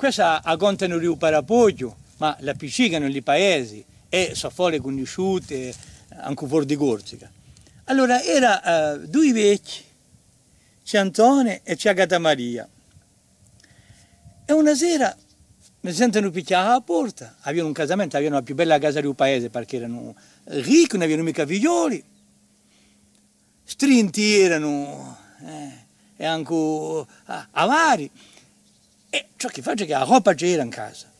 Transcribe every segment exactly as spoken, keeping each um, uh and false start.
Quessa a contanu di u Parapoghju, ma l'appiccicanu in li paesi è sò fole cunnisciute ancu for di Corsica. Allora, era, eh, dui vechji, zì Antone è zì Agata Maria. È una sera mi sentenu pichjà à a porta, avianu un casamentu, avianu a più bella casa di u paese, parchì eranu ricchi, ùn avianu micca figlioli, strinti eranu, eh, è ancu a-, avari. È ciò chì face chì a robba c'era in casa.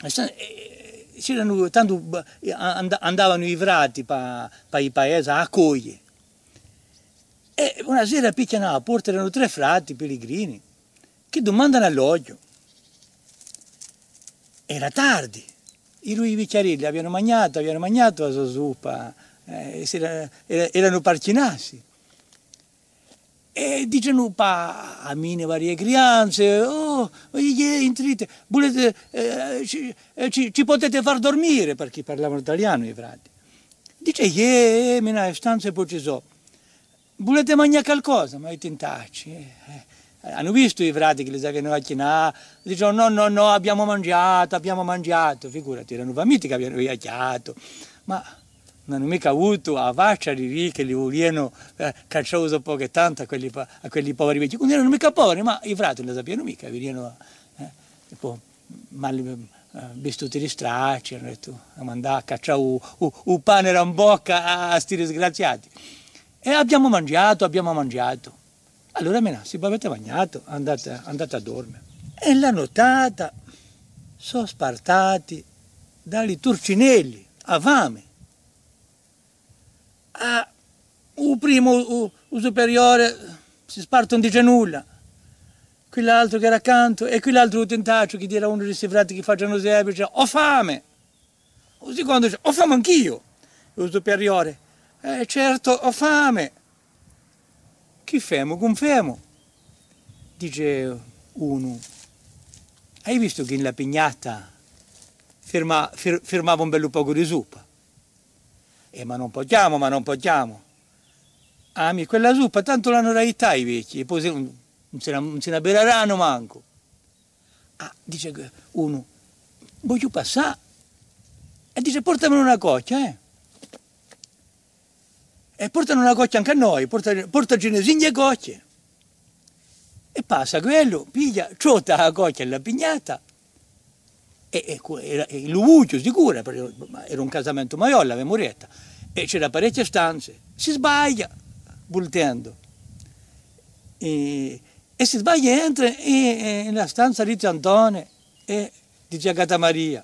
È sa-, è, c'eranu, tantu, b-, a-, and-, andavanu i frati pa, pa i paesi à accoglie. È una sera pichjanu à a porta, eranu trè frati, pellegrini, chì dumandanu alloghju. Era tardi. I dui vicchiarelli avianu manghjatu, avianu manghjatu a so suppa, eh, s'era-, era-, eranu par chinassi. È dicenu: "Pà, a mine varie crianze, oh, iè, intrite, vulete, eh, ci, eh, ci, ci potete far dormire?" Parchì parlavanu talianu i frati. Dice: "Iè, eh, mì, e stanze po ci sò." "Vulete manghjà calcosa?" Ma i tintacci, eh, eh. Anu vistu i frati chì li s'avianu à chinà, dicenu: "No, no, no, abbiamo mangiato, abbiamo mangiato." Figurati, eranu famiti chì avianu viaghjatu. Ma ùn anu micca avutu a faccia di dì chì li vulianu, eh, caccià u so pocu è tantu à quelli po-, à quelli poveri vechji. Ùn eranu micca poveri, ma i frati ùn li sapianu micca, vidianu, eh, e po mali, eh, vistuti di stracci, anu dettu, emu da andà à caccià u, u, u pane da in bocca à, à sti disgraziati. "E abbiamo mangiato, abbiamo mangiato." "Allora, mì, s'è vo avete manghjatu, andate, andate à dorme." È la nuttata sò spartati da li turcinelli, a fame. Ah, u primu, u, u superiore, si sparte, ùn dice nulla. Quill'altru chì era accantu, è quill'altru, u tintacciu, chì era unu di sti frati chì facenu u serviziu, dice: "Ho fame!" U sicondu dice: "Ho fame anch'io!" È u superiore: "Eh, certo, ho fame!" "Chì femu, cunfemu?" Dice unu: "Ai vistu chì in la pignata firma-, fir-, firmava un bellu pocu di suppa?" "Eh, ma ùn pudiamu, ma ùn pudiamu." "Ah, mì, quella suppa tantu l'anu da ittà i vechji, è po si, ùn, ùn si la, ùn si la biveranu mancu." "Ah," dice unu, "vogliu passà." È dice: "Portami una cocchia, eh." "E portane una cocchia ancu à noi, porta-, portacine cinque cocchie." È passa quellu, piglia, ciotta a cocchia in la pignata, è, è cu-, era, è lu vughju sicuru, parchì era un casamentu maiò, l'avemu detta, è c'era parechje stanze, si sbaglia, vultendu. È, è si sbaglia, entra in, in, in la stanza di zì Antone è di zì Agata Maria.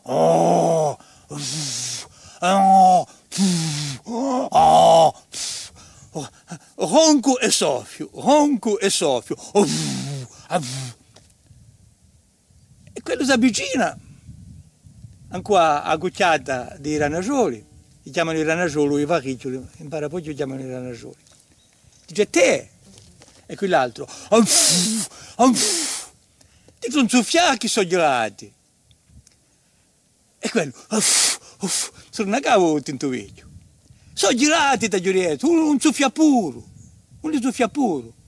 Oh, uff, oh, pff, oh, pff, oh, roncu è soffiu, roncu è soffiu. Oh, pff, ah, pff. È quellu s'avvicina ancu à, à a cuchjata di i ranasgioli, i chjamanu i ranasgioli, i varrichjuli, in Parapoghju i chjamanu i ranasgioli. Dice: "Tè!" È quill'altru: "Anf, anf!" Dice: "Ùn suffià chì sò ghjirati." È quellu: "Uff, uff, s'arrinnacavu u tintu vechju. Sò ghjirati, t'aghju dettu, ùn, ùn suffia puru, ùn li suffia puru."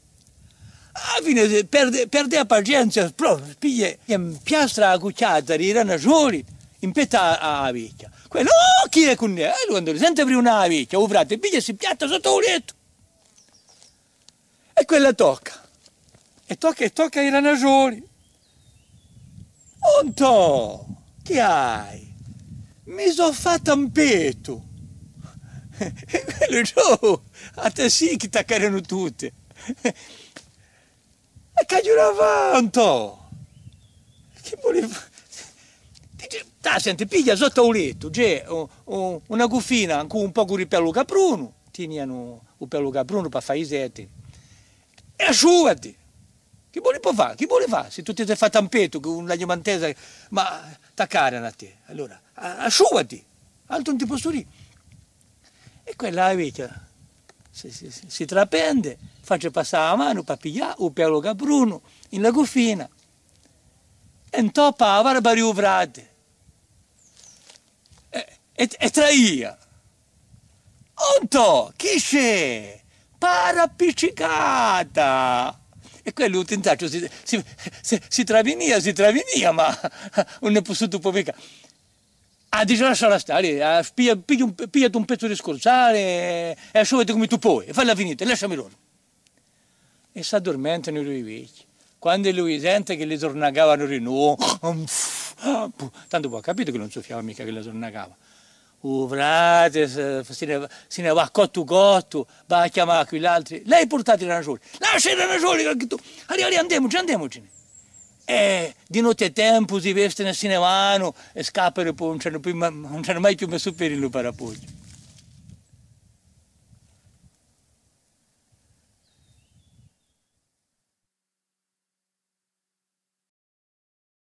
À a fine perde, perde a pacienza, prò, piglia è impiastra a cuchjata di i ranasgioli in pettu à, à a vechja. Quella: "Oh, chì hè cun tè?" È quandu li sente briunà a vechja, u frate piglia è si piatta sottu à u lettu. È quella tocca. È tocca, è tocca i ranasgioli. "O Antò, chì hai?" "Mi sò fatta un pettu." È quellu: "Ciò, à tè sì chì t'accarenu tutte." "È ch'aghju da fà, Antò?" "Chì voli fà?" Dice: "Tà, senti, piglia sottu à u lettu, ci hè u-, u-, una cuffina cù un pocu di pelu caprunu." Tinianu u pelu caprunu pà fà i seti. "È asciuvati! Chì voli po fà? Chì voli fà? Sì tù ti sè fatta un pettu, chì ùn l'aghju mai intesa, ma t'accarenu à tè. Allora, a-, asciuvati! Altru ùn ti possu dì." È quella, a vechja si, si, si, si trapende, face passà a manu pà piglià u pelu caprunu in la cuffina, è intoppa a barba di u frate. È, è, è traia. "O Antò, chì ci hè? Pare appiccicata!" È quellu u tintacciu si, si, si, si travinia, si travinia, ma ùn hè pussutu pò micca. Ah, dice, lasciala stà, eh, piglia, piglia un, pigliati un pezzu di scurzale è, è asciuvati cum'è tù poi, è falla finita, lasciami loro. È s'addurmentanu i dui vechji. Quandu ellu sente chì li surnacavanu di novu, tantu poi hà capitu chì ùn suffiava micca chì li surnacava. U frate si, si ne, si ne và cottu cottu, và à chjamà à quill'altri. Lei purtati i ranasgioli. Lascia i ranasgioli, chì tù, allez, allez, andemuci, andemuci. È di notte tempu si vestenu è si ne vanu è scappanu, poi ùn ci anu più ma-, ùn ci anu mai più messu pedi in u parapoghju.